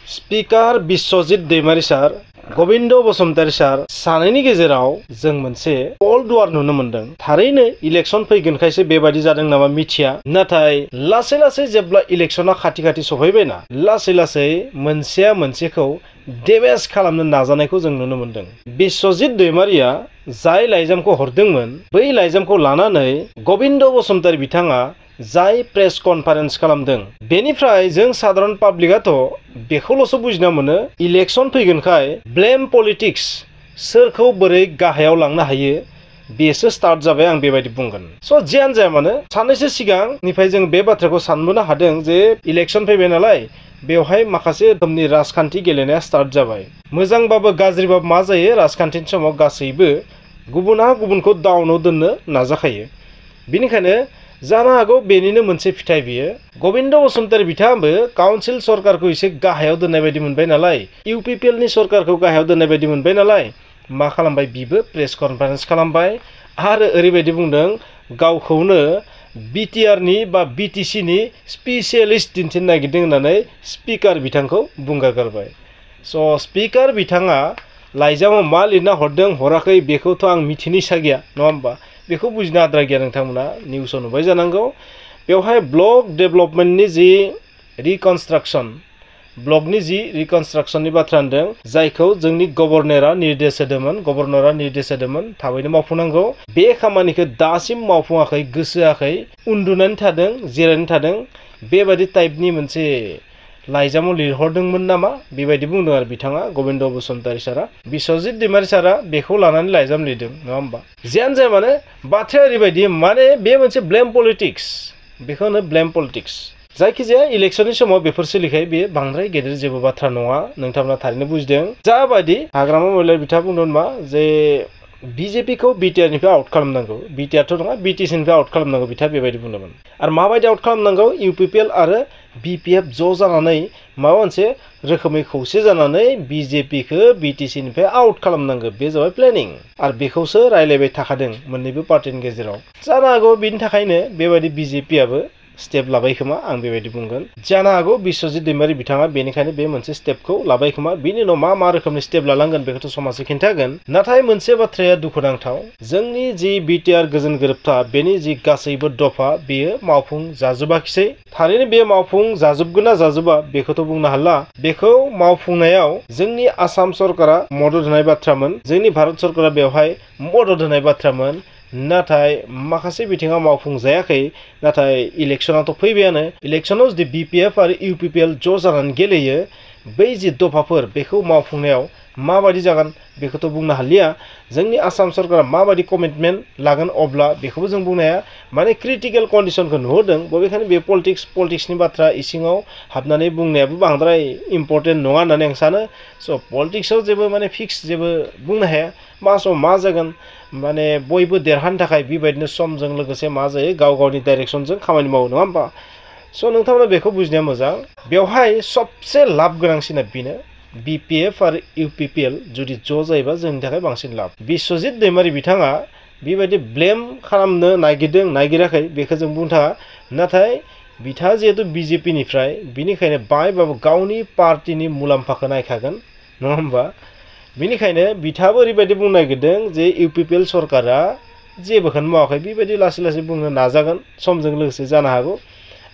Speaker Biswajit Daimary सार, गोविंद बसुमतारी सार सानैनि गेजेराव जों मोनसे कल्ड वार नुनो मोनदों। थारैनो इलेक्शन फैगोनखायसो बेबादि जादों नामा मिथिया, नाथाय लासै लासै जेब्ला इलेक्शना खाथि खाथि सफैबायना लासै लासै मोनसेया मोनसेखौ डेमेज खालामनो नाजानायखौ जों नुनो मोनदों। बिश्वजित दैमारीया जाय लाइजामखौ हरदोंमोन बै लाइजामखौ लानानै गोविंद बसुमतारी बिथाङा जाय प्रेस कनफारेन्स खालामदों बेनिफ्राय जों साधारन पाब्लिकआथ' बेखौल'सो बुजिना मोनो इलेक्शन फैगोनखाय ब्लेम पलिटिक्स सोरखौ बोरै गाहायाव लांनो हायो बेसो स्टार्ट जाबाय आं बेबायदि बुंगोन। स' जियानो जाया मानो साननैसो सिगांनिफ्राय जों बे बाथ्राखौ सानबोनो हादों जे इलेक्शन फैबाय नालाय बेवहाय माखासे रोखोमनि राजखान्थि गेलेनाया स्टार्ट जाबाय। मोजांबाबो गाज्रिबाबो मा जायो राजखान्थिनि समाव गासैबो गुबुना गुबुनखौ डाउनाव दोननो नाजाखायो। बेनिखायनो जानो हागौ बेनिनो मोनसे फिथाइ बियो। गोविंद बसुमतारी बिथाङाबो काउन्सिल सरकारखौ एसे गाहायाव दोननाय बायदि मोनबाय नालाय, इउपिपिएलनि सरकारखौ गाहायाव दोननाय बायदि मोनबाय नालाय मा खालामबाय बिबो प्रेस कनफारेन्स खालामबाय आरो ओरैबायदि बुंदों गावखौनो बिटिआरनि बा बिटिसिनि स्पेसियलिस्ट दिन्थिनो नागिरदों होननानै स्पिकार बिथांखौ बुंगारगारबाय। स' स्पिकार बिथाङा लाइजामाव मा लिरना हरदों हराखै बेखौथ' आं मिथिनो इसा गैया नङा होमबा, बेखौ बुजिनो आद्रा गैया। नोंथांमोना निउसाव नुबाय जानांगौ बेवहाय ब्लक डेभेलपमेन्टनि जि रिकनस्ट्राक्सन ब्लकनि जि रिकनस्ट्राक्सननि बाथ्रा होनदों जायखौ जोंनि गभर्नरा निर्देश होदोंमोन थाबैनो मावफुंनांगौ। बे खामानिखौ दासिम मावफुङाखै, गोसो होआखै, उन्दुनानै थादों, जिरायनानै थादों, बेबायदि टाइपनि मोनसे लाइजामाव लिरहरदोंमोन नामा बेबायदि बुंदों आरो बिथाङा गोविंद बसुमतारी सारा। बिश्वजित दैमारी सारा बेखौ लानानै लाइजाम लिरदों नङा होमबा। जियानो जाया माने बाथ्राया ओरैबायदि माने बे मोनसे ब्लेम पलिटिक्स, बेखौनो ब्लेम पलिटिक्स। जायखिजाया इलेक्शननि समाव बेफोर सोलिखायो, बे बांद्राय गेदेर जेबो बाथ्रा नङा। नोंथांमोना थारैनो बुजिदों जाबायदि हाग्रामा महिलारि बिथाङा बुंदोंमोन मा जे बिजेपिखौ बिटिआरनिफ्राय आउट खालामनांगौ, बिटिआरथ' नङा बिटिसिनिफ्राय आउट खालामनांगौ बिथाङा बेबायदि बुंदोंमोन। आरो माबायदि आउट खालामनांगौ इउपिपिएल आरो बिपिएफ ज' जानानै माबा मोनसे रोखोमै खौसे जानानै बिजेपिखौ बिटिसिनिफ्राय आउट खालामनांगौ, बे जाबाय प्लेनिं। आरो बेखौसो रायलायबाय थाखादों मोन्नैबो पार्टिनि गेजेराव। जानो हागौ बिनि थाखायनो बेबायदि बिजेपिआबो स्टेप लाबाय खोमा आं बेबायदि बुंगोन। जानो हागौ बिश्वजित दैमारी बिथाङा बेनिखायनो बे मोनसे स्टेपखौ लाबाय खोमा। बिनि उनाव मा रोखोमनि स्टेप लालांगोन बेखौथ' समाजआ खिन्थागोन। नाथाय मोनसे बाथ्राया दुखुनांथाव, जोंनि जि बिटिआर गोजोन गोरोबथा बेनि जि गासैबो दफा बेयो मावफुं जाजोबाखिसै। थारैनो बे मावफुं जाजोबगोन ना जाजोबा बेखौथ' बुंनो हाला। बेखौ मावफुंनायाव जोंनि आसाम सरकारा मदद होनाय बाथ्रामोन, जोंनि भारत सरकारा बेवहाय मदद होनाय बाथ्रामोन, नाथाय माखासे बिथिङाव मावफुंजायाखै। नाथाय इलेक्शनाथ' फैबायानो, इलेक्शनाव जुदि बिपिएफ आरो इउपिपिएल ज' जानानै गेलेयो बै जि दफाफोर बेखौ मावफुंनायाव माबायदि जागोन बेखौथ' बुंनो हालिया। जोंनि आसाम सरकारा माबायदि कमिटमेन्ट लागोन अब्ला बेखौबो जों बुंनो हाया। माने क्रिटिकेल कन्डिसनखौ नुहुरदों, बबेखानि बे पलिटिक्सनि बाथ्रा इसिङाव हाबनानै बुंनायाबो बांद्राय इम्पर्टेन्ट नङा होननानै आं सानो। स' पलिटिक्सआव जेबो माने फिक्स जेबो बुंनो हाया, मा समाव मा जागोन। माने बयबो देरहानो थाखाय बेबायदिनो समजों लोगोसे मा जायो गाव गावनि डाइरेक्सनजों खामानि मावो नङा होमबा। स' नोंथांमोना बेखौ बुजिनाया मोजां। बेवहाय सबसे लाब गोनांसिना बेनो बिपिएफ आरो इउपिपिएल जुदि ज' जायोबा जोंनि थाखाय बांसिन लाब। बिश्वजित दैमारी बिथाङा बेबायदि ब्लेम खालामनो नागिराखै बेखौ जों बुंनो थाङा, नाथाय बिथाङा जिहेतु बिजेपिनिफ्राय बिनिखायनो बाहायबाबो गावनि पार्टिनि मुलाम्फाखौ नायखागोन नङा होमबा। बिनिखायनो बिथाङाबो ओरैबायदि बुंनो नागिरदों जे इउपिपिएल सरकारा जेबोखौनो मावाखै, बेबायदि लासै लासै बुंनो नाजागोन, समजों लोगोसे जानो हागौ।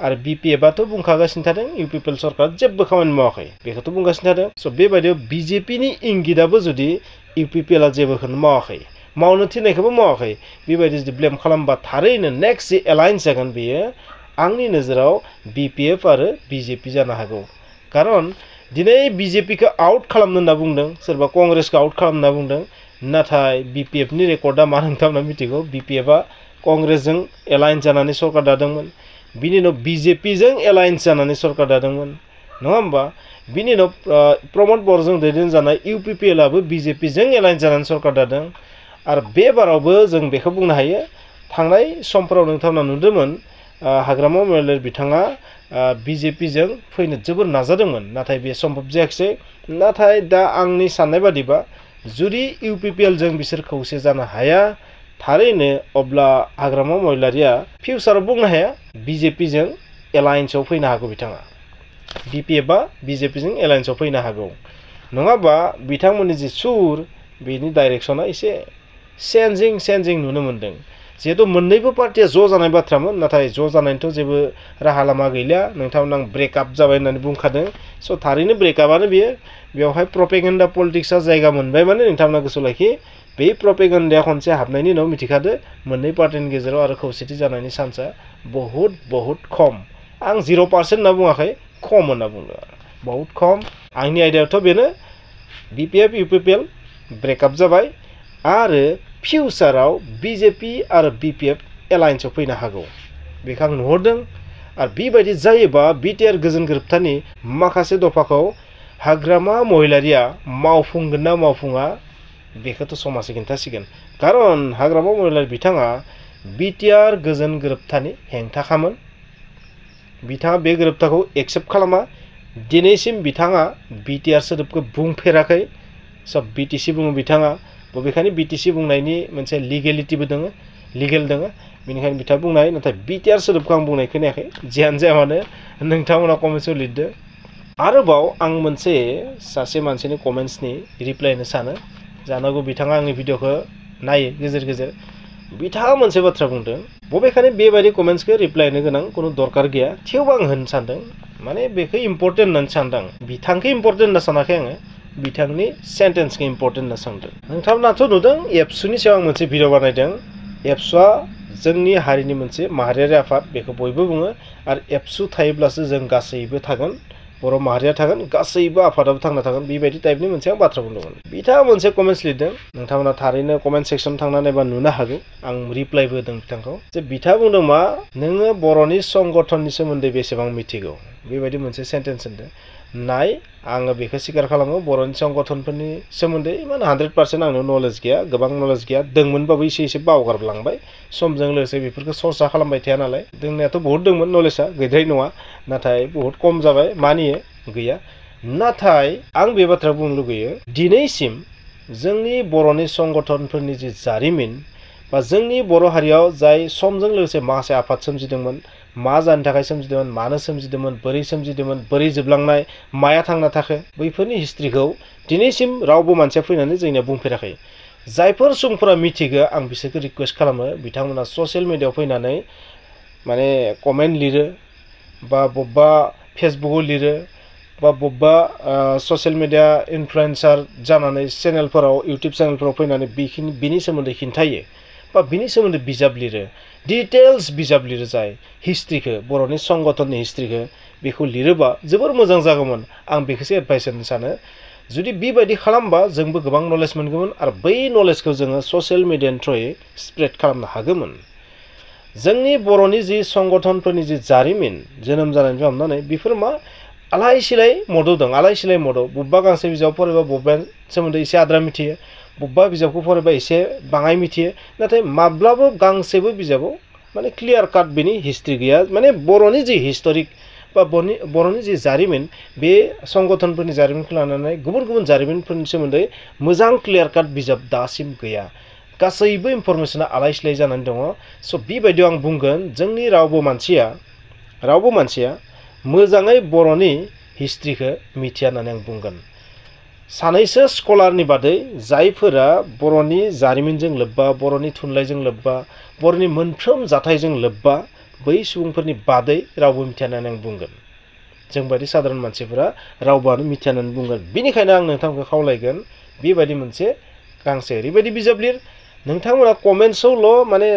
आरो बिपिएफआथ' बुंखागासिनो थादों इउपिपिएल सरकारा जेबो खामानि मावाखै, बेखौथ' बुंगासिनो थादों। स' बेबायदियाव बिजेपिनि इंगितआबो जुदि इउपिपिएलआ जेबोखौनो मावाखै, मावनो थिननायखौबो मावाखै, बेबायदि जुदि ब्लेम खालामबा थारैनो नेक्स्ट जि एलायन्स जागोन बेयो आंनि नोजोराव बिपिएफ आरो बिजेपि जानो हागौ। खारन दिनै बिजेपिखौ आउट खालामनो होनना बुंदों, सोरबा कंग्रेसखौ आउट खालामनो होनना बुंदों, नाथाय बिपिएफनि रेकर्डआ मा नोंथांमोना मिथिगौ। बिपिएफआ कंग्रेसजों एलायन्स जानानै सरकार दादोंमोन, बिनि उनाव बिजेपिजों एलायन्स जानानै सरकार दादोंमोन नङा होमबा। बिनि उनाव प्रमद बर'जों दैदेनजानाय इउपिपिएलआबो बिजेपिजों एलायन्स जानानै सरकार दादों। आरो बे बारावबो जों बेखौ बुंनो हायो, थांनाय समफोराव नोंथांमोना नुदोंमोन हाग्रामा महिलारि बिथाङा बिजेपिजों फैनो जोबोर नाजादोंमोन, नाथाय बे सम्भब जायाखिसै। नाथाय दा आंनि साननाय बादिबा जुदि इउपिपिएलजों बिसोर खौसे जानो हाया थारैनो अब्ला हाग्रामा महिलारिया फिउचाराव बुंनो हाया बिजेपिजों एलायन्सआव फैनो हागौ बिथाङा। BPF बा BJP जों एलायन्सआव फैनो हागौ नङाबा बिथांमोननि जि सुर बेनि डाइरेक्सना एसे चेन्जिं नुनो मोनदों जिहेतु मोन्नैबो पार्टिया ज' जानाय बाथ्रामोन नाथाय ज' जानायनिथ' जेबो राहा लामा गैलिया नोंथांमोन आं ब्रेकआप जाबाय होननानै बुंखादों स' थारैनो ब्रेकआपआनो बियो बेवहाय प्रपेगेन्डा पलिटिक्सआ जायगा मोनबाय माने नोंथांमोना गोसोआव लाखि बे प्रपेगेन्डाया खनसे हाबनायनि उनाव मिथिखादो मोन्नै पार्टिनि गेजेराव आरो खौसेथि जानायनि चान्सआ बहुत खम आं 0% होनना बुङाखै खम होनना बुंदों बहुत खम आंनि आइडियाथ' बेनो BPF UPPL ब्रेकआप जाबाय आरो फिउचाराव BJP आरो BPF एलायन्सआव फैनो हागौ बेखौ आं नुहरदों आरो बेबायदि जायोबा बिटिआर गोजोन गोरोबथानि माखासे दफाखौ हाग्रामा महिलारिया मावफुंगोन ना मावफुङा बेखौथ' समाजआ खिन्थासिगोन खारन हाग्रामा महिलारि बिथाङा बिटिआर गोजोन गोरोबथानि हेंथाखामोन बिथाङा बे गोरोबथाखौ एक्सेप्ट खालामा दिनैसिम बिथाङा बिटिआर सोदोबखौ बुंफेराखै सब BTC बुङो बिथाङा बबेखानि BTC बुंनायनि मोनसे लिगेलिटिबो दङ लिगेल दङ बेनिखायनो बिथाङा बुंनाय नाथाय बिटिआर सोदोबखौ आं बुंनाय खोनायाखै जियानो जाया मानो नोंथांमोना कमेन्ट्सआव लिरदो आरोबाव आं मोनसे सासे मानसिनि कमेन्ट्सनि रिप्लाय होनो सानो जानांगौ बिथाङा आंनि भिडिअखौ नायो गेजेर गेजेर बिथाङा मोनसे बाथ्रा बुंदों बबेखानि बेबायदि कमेन्ट्सखौ रिप्लाय होनो गोनां कोनो दरकार गैया थेवबो आं होननो सानदों माने बेखौ इम्पर्टेन्ट होननानै सानदों बिथांखौ इम्पर्टेन्ट होनना सानाखै आङो बिथांनि सेन्टेन्सखौ इम्पर्टेन्ट होनना सानदों नोंथांमोनाथ' नुदों एबसुनि सायाव आं मोनसे भिडिअ बानायदों एबसुआ जोंनि हारिनि मोनसे माहारियारि आफाद बेखौ बयबो बुङो आरो एबसु थायोब्लासो जों गासैबो थागोन बर' माहारिया थागोन गासैबो आफादाबो थांना थागोन बेबायदि टाइपनि मोनसे आं बाथ्रा बुंदोंमोन बिथाङा मोनसे कमेन्ट्स लिरदों नोंथांमोना थारैनो कमेन्ट सेक्सन थांना नायबा नुनो हागौ आं रिप्लायबो होदों बिथांखौ जे बिथाङा बुंदों मा नोङो बर'नि संगठननि सोमोन्दै बेसेबां मिथिगौ बेबायदि मोनसे सेन्टेन्स होनदों नाय आङो बेखौ स्वीकार खालामो बर'नि संगठनफोरनि सोमोन्दै इमान 100% आंनाव नलेज गैया गोबां नलेज गैया दंमोनबाबो एसे बावगारलांबाय समजों लोगोसे बेफोरखौ सरसा खालामबाय थाया नालाय दोंनायाथ' बहुत दंमोन नलेजआ गैद्राय नङा नाथाय बहुत खम जाबाय मानियो गैया नाथाय आं बे बाथ्रा बुंनो लुगैयो दिनैसिम जोंनि बर'नि संगठनफोरनि जि जारिमिन बा जोंनि बर' हारियाव जाय समजों लोगोसे माखासे आफाद सोमजिदोंमोन मा जानो थाखाय सोमजिदोंमोन मानो सोमजिदोंमोन बोरै जोबलांनाय माया थांना थाखो बैफोरनि हिस्ट्रिखौ दिनैसिम रावबो मानसिया फैनानै जोंनिया बुंफेराखै जायफोर सुबुंफोरा मिथिगौ आं बिसोरखौ रिक्वेस्ट खालामो बिथांमोना ससियेल मिडियायाव फैनानै माने कमेन्ट लिरो बा बबेबा फेसबुकआव लिरो बा बबेबा ससियेल मिडिया इनफ्लुएन्सार जानानै चेनेलफोराव इउटुब चेनेलफोराव फैनानै बिनि सोमोन्दै खिन्थायो बा बिनि सोमोन्दै बिजाब लिरो डिटेल्स बिजाब लिरो जाय हिस्ट्रिखौ बर'नि संगठननि हिस्ट्रिखौ बेखौ लिरोबा जोबोर मोजां जागौमोन आं बेखौसो एडभाइस होनो सानो जुदि बेबायदि खालामबा जोंबो गोबां नलेज मोनगौमोन आरो बै नलेजखौ जोङो ससियेल मिडियानि थ्रुयै स्प्रेड खालामनो हागौमोन जोंनि बर'नि जि संगठनफोरनि जि जारिमिन जोनोम जानायनिफ्राय हमनानै बेफोर मा आलाय सिलाय मदद दं आलाय सिलाय मदद बबेबा गांसे बिजाब फरायबा बबेबा सोमोन्दै एसे आद्रा मिथियो बबेबा बिजाबखौ फरायबा एसे बाङाय मिथियो नाथाय माब्लाबो गांसेबो बिजाबाव माने क्लियार काट बेनि हिस्ट्रि गैया माने बर'नि जि हिस्टरिक बा बर'नि जि जारिमिन बे संगठनफोरनि जारिमिनखौ लानानै गुबुन गुबुन जारिमिनफोरनि सोमोन्दै मोजां क्लियार काट बिजाब दासिम गैया गासैबो इनफरमेसना आलाय सिलाय जानानै दङ स' बेबायदियाव आं बुंगोन जोंनि रावबो मानसिया मोजाङै बर'नि हिस्ट्रिखौ मिथिया होननानै आं बुंगोन सानैसो स्कलारनि बादै जायफोरा बर'नि जारिमिनजों लोब्बा बर'नि थुनलाइजों लोब्बा बर'नि मोनफ्रोम जाथायजों लोब्बा बै सुबुंफोरनि बादै रावबो मिथिया होननानै आं बुंगोन जोंबायदि साधारन मानसिफोरा रावबोआनो मिथिया होननानै बुंगोन बेनिखायनो आं नोंथांखौ खावलायगोन बेबायदि मोनसे गांसे ओरैबायदि बिजाब लिर नोंथांमोना कमेन्ट्सआवल' माने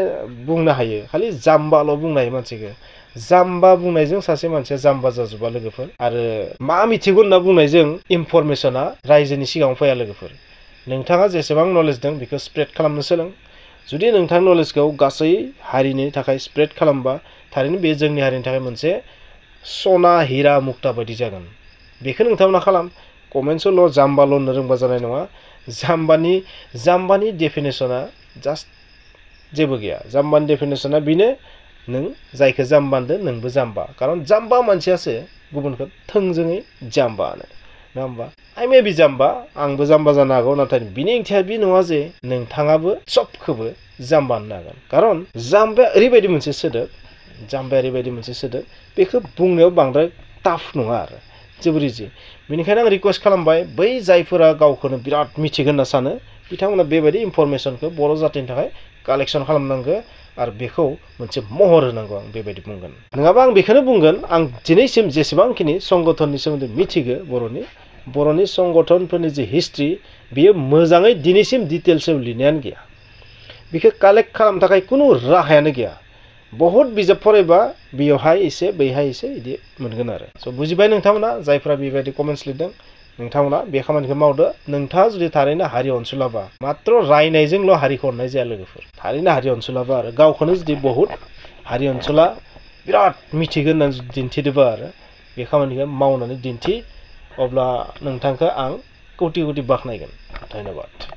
बुंनो हायो खालि जाम्बाल' बुंनो हायो मानसिखौ जाम्बा बुंनायजों सासे मानसिया जाम्बा जाजोबा लोगोफोर आरो मा मिथिगौ होनना बुंनायजों इनफरमेसना रायजोनि सिगाङाव फैया लोगोफोर नोंथाङा जेसेबां नलेज दं बेखौ स्प्रेड खालामनो सोलों जुदि नोंथांनि नलेजखौ गासै हारिनि थाखाय स्प्रेड खालामबा थारैनो बे जोंनि हारिनि थाखाय मोनसे सना हिरा मुक्ता बायदि जागोन बेखौ नोंथांमोना खालाम कमेन्ट्सआवल' जाम्बाल' होननो रोंबा जानाय नङा जाम्बानि डेफिनेसना जास्ट जेबो गैया जाम्बानि डेफिनेसना बेनो नों जायखौ जाम्बा होनदों नोंबो जाम्बा खारन जाम्बा मानसियासो गुबुनखौ थोंजोङै जाम्बा होनो नङा होमबा आइ मे बि जाम्बा आंबो जाम्बा जानो हागौ नाथाय बिनि ओंथिया बे नङा जे नोंथाङाबो सबखौबो जाम्बा होननो हागोन खारन जाम्बाया ओरैबायदि मोनसे सोदोब बेखौ बुंनायाव बांद्राय टाफ नङा आरो जोबोर इजि बेनिखायनो आं रिक्वेस्ट खालामबाय बै जायफोरा गावखौनो बिराद मिथिगोन होनना सानो बिथांमोना बेबायदि इनफरमेसनखौ बर' जातिनि थाखाय कालेक्सन खालामनांगौ आरो बेखौ मोनसे महर होनांगौ आं बेबायदि बुंगोन नङाबा आं बेखौनो बुंगोन आं दिनैसिम जेसेबांखिनि संगठननि सोमोन्दै मिथिगौ बर'नि संगठनफोरनि जे हिस्ट्रि बियो मोजाङै दिनैसिम डिटेल्सआव लिरनायानो गैया बेखौ कालेक्ट खालामनो थाखाय खुनु राहायानो गैया बहुत बिजाब फरायबा बेयावहाय एसे बैहाय एसे बिदि मोनगोन आरो स' बुजिबाय नोंथांमोना जायफ्रा बेबायदि कमेन्ट्स लिरदों नोंथांमोना बे खामानिखौ मावदो नोंथाङा जुदि थारैनो हारि अनसुलाबा मात्र रायनायजोंल' हारिखौ अननाय जाया लोगोफोर थारैनो हारि अनसुलाबा आरो गावखौनो जुदि बहुत हारि अनसुला बिराद मिथिगोन होननानै जुदि दिन्थिदोंबा आरो बे खामानिखौ मावनानै दिन्थि अब्ला नोंथांखौ आं कौटि कौटि बाख्नायगोन धन्यबाद